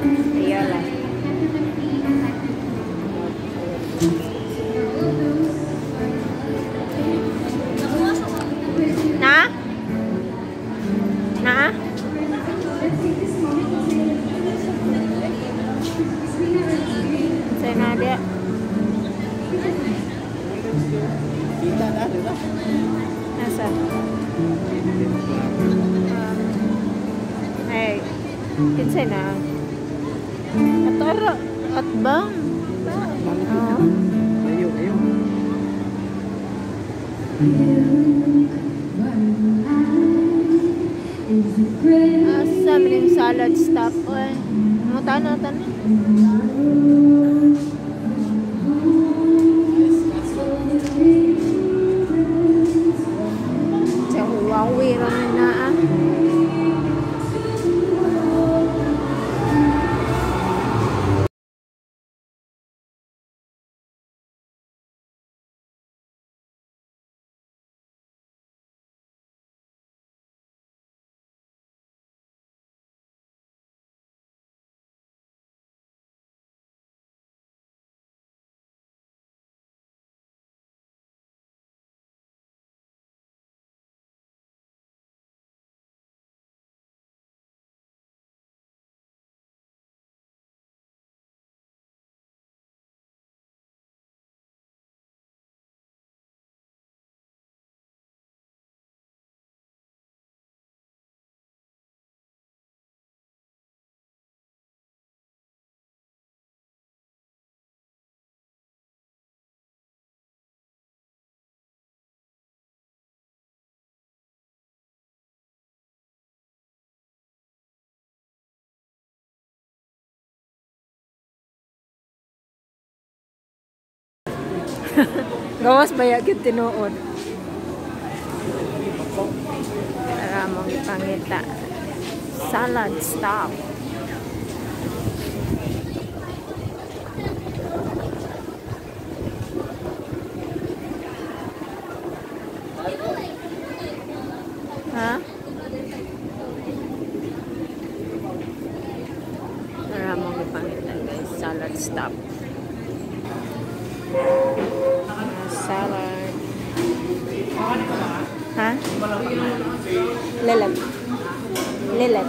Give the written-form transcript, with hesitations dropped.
Ayala. Na? Na? Sa na dia? Kita na, di ba? Nasa? Ay, kinsay na? Atara, atbang. Oo. Layo, layo. Asa, may salad stop. Oy, muta na tanan. Sa Huawei ra man na ah. Gawas ba ya gyud tinuod? Tara mong ipangita. Salad stop. Ha? Tara mong ipangita, guys. Salad stop. Salad. Ha? Lelet. Lelet.